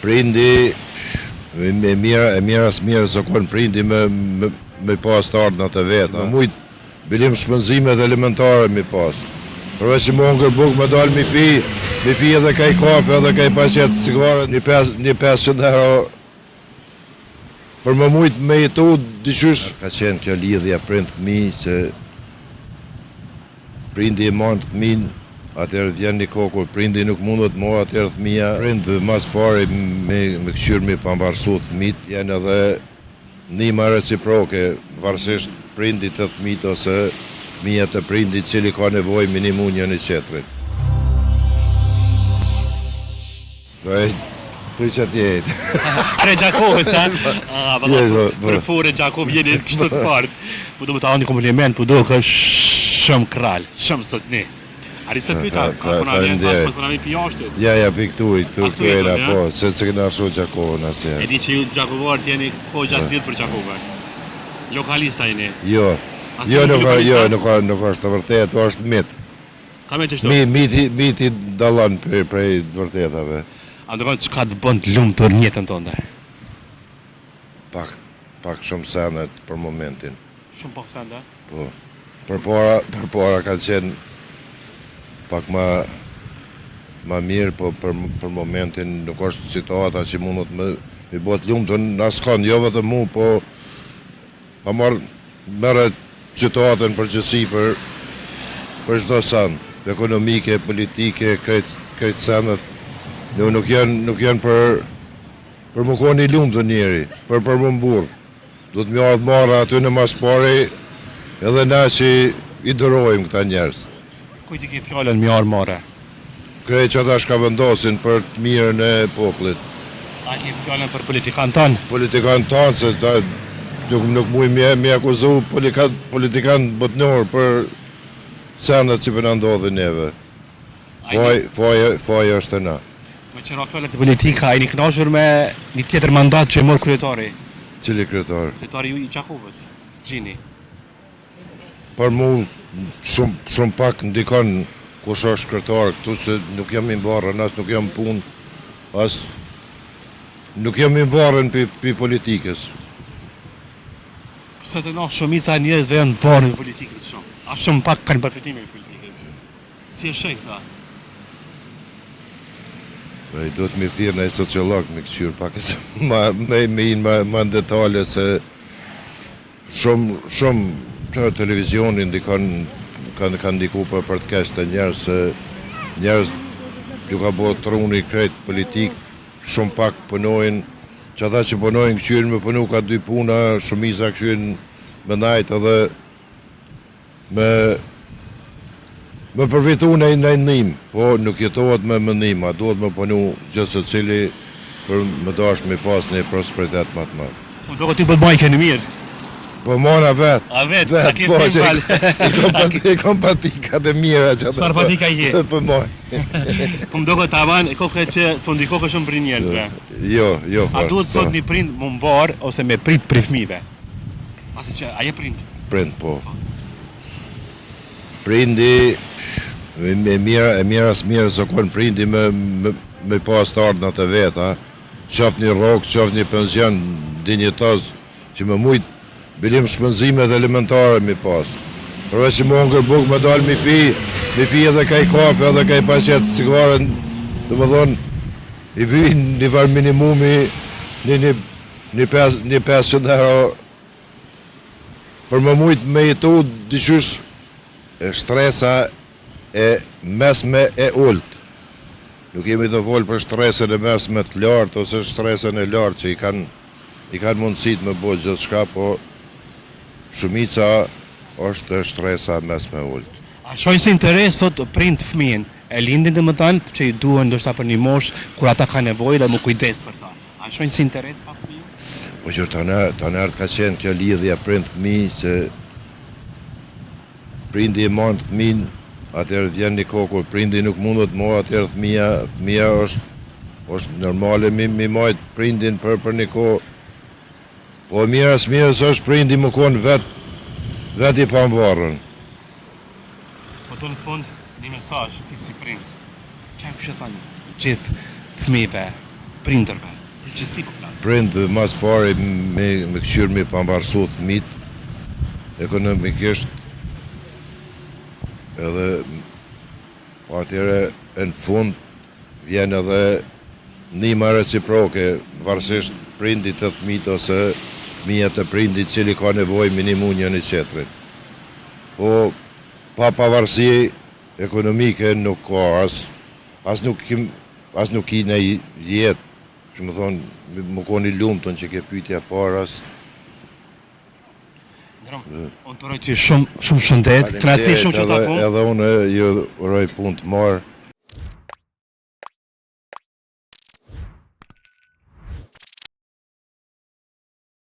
Prindi, e mira, e mira s'mirë, s'o kon prindi me, me, me pas të ardhnat e veta. Me mujt, bilim shpenzimet elementare mi pas. Përveç që me hongër bukë, me dalë mi pi, mi pi edhe kaj kafe, edhe kaj paqet cigare, një, pes, një 500 euro për me mujt me jetu diqysh. Ka qenë kjo lidhja prind fëmi që prindi e man fëmin, atëherë vjen një kohë kur prindi nuk mundet mo, atëherë fëmija, prind mas pari me, me këqyr me pavarësu fëmit, janë edhe ndihma reciproke, varësisht prindit të fëmit ose fëmija të prindit, cili ka nevojë me nimu njëni tjetrit. Po e prej që atje Prej Gjakovës, ha? Ah, po po, për fure Gjakovë jeni kështu të fort. Po do të ta një kompliment, po do ka shumë kral, shumë zotni. A sot pyeta, a po na vjen pas po na vjen pi Ja, ja, pi këtu, këtu, këtu jena, po, se se kena lshu Gjakovën asnjëherë. E di që ju gjakovarët jeni goxha të lidhur për Gjakovën. Lokalista jeni. Jo. Jo, nuk jo, nuk nuk është e vërtetë, është mit. Ka me qështu? Mi, miti, miti dallon prej, prej të vërtetave. A do të çka të bën të lumtur në jetën tënde? Pak, pak shumë senet për momentin. Shumë pak sende? Po. Përpara, përpara ka qenë pak ma ma mirë, po për, për momentin nuk është situata që mundet me, me bo të lumtur në askon, jo vetëm mu, po Pa marrë merret situata në përgjithësi për për çdo send, ekonomike, politike, krejt krejt sendet nuk nuk janë nuk janë për për me kon i lumtur njeri, për për me mburr. Duhet me ardhë marre aty në mas pari edhe na që i durojmë këta njerëz. Kujt i ke fjalën me ardhë marre? Krejt qata çka vendosin për të mirën e popullit. A ke fjalën për politikan tanë? Politikan tanë se ta nuk nuk muj me me akuzu politikan politikan botnor për sendet që po na ndodhin neve. Faj faj faj është te na. Meqë ra fjala te politika, a jeni kënaqur me një tjetër mandat që e mor kryetari? Cili kryetar? Kryetari i Gjakovës, Gjini. Për mu shumë shumë pak ndikon kush është kryetar këtu se nuk jam i varën as nuk jam punë as nuk jam i varën pi, pi politikës. Pse te na shumica e njerëzve janë varën me politikës shumë. A shumë pak kanë përfitime me politikës. Si e sheh këta? E duhet me thirrë naj sociolog me këqyrë pak se ma, me, me hi ma, ma në detale se Shumë shumë të televizioni ndikon kanë kanë ndiku për për të keq te njerëz se njerëz ju ka bo truni krejt politik shumë pak punojnë që ata që punojnë këqyrin me punu ka dy puna shumica këqyrin me najt edhe Me me përfitu naj naj ndihmë, po nuk jetohet me me ndihma, duhet me punu gjithsecili për me dashtë me pas një prosperitet ma të madh. Po do ti po të majke në mirë. Po mona vet. A vet, vet, a ke po, që i kom pati, i kom patikat e mira që Çfarë patika i ke? Po moj. Po më duket taman, e kokë që s'po ndikoke shumë prej njerëzve. Jo, jo. A duhet sot po. një prind m'u mvar ose me prit prej fëmijëve? Pasi që, a je prind? Prind, po. Prindi, e mira, e mira s'mirë, s'o kon prindi me, me, me pas të ardhnat e veta, qoftë një rrogë, qoftë një pension dinjitoz, që me mujt bilim shpenzimet elementare mi pas. Përveç që me hongër bukë, me dalë mi pi, mi pi edhe kaj kafe, edhe kaj paqet cigare, domethonë, i vynë një farë minimumi, një, një Një një 500 euro për me mujt me jetu diqysh shtresa e mesme e ulët. Nuk jemi tu folë për shtresën e mesme të lartë ose shtresën e lartë që i kanë i kanë mundësit me bo gjithçka, po shumica është shtresa e mesme e ulët. A shohin si interes sot prind fëmijën e lindin domethënë që i duhen ndoshta për një moshë kur ata kanë nevojë dhe m'u kujdes për ta. A shohin si interes pa fëmijën? Po që tanëherët ka qenë kjo lidhja prind fëmijë që prindi e man fëmijën, atëherë vjen një kohë kur prindi nuk mundet mo, atëherë fëmija, fëmija është është normale mi, mi majt prindin për për një kohë. Po e mira s'mirës është prindi me konë vet, vet i pamvarën. Po do në fund një mesazh ti si prind. Çka kishe thënë gjithë fëmijëve, prindërve? Përgjithësi po flas. Prind ma s'pari me me kqyr me pavarësu fëmijët ekonomikisht edhe po atëherë e në fund vjen edhe ndihma reciproke varësisht prindi te fëmijët ose fëmija te prindi i cili ka nevojë me nimu njëri tjetrin. Po pa pavarësi ekonomike nuk ka as as nuk kim as nuk ki në jetë që me thonë me kon i lumtun që ke pyetja e parë as Ndrom, unë të uroj ty shumë shumë shëndet, kënaqësi shumë që taku. Edhe unë ju uroj punë të mbarë.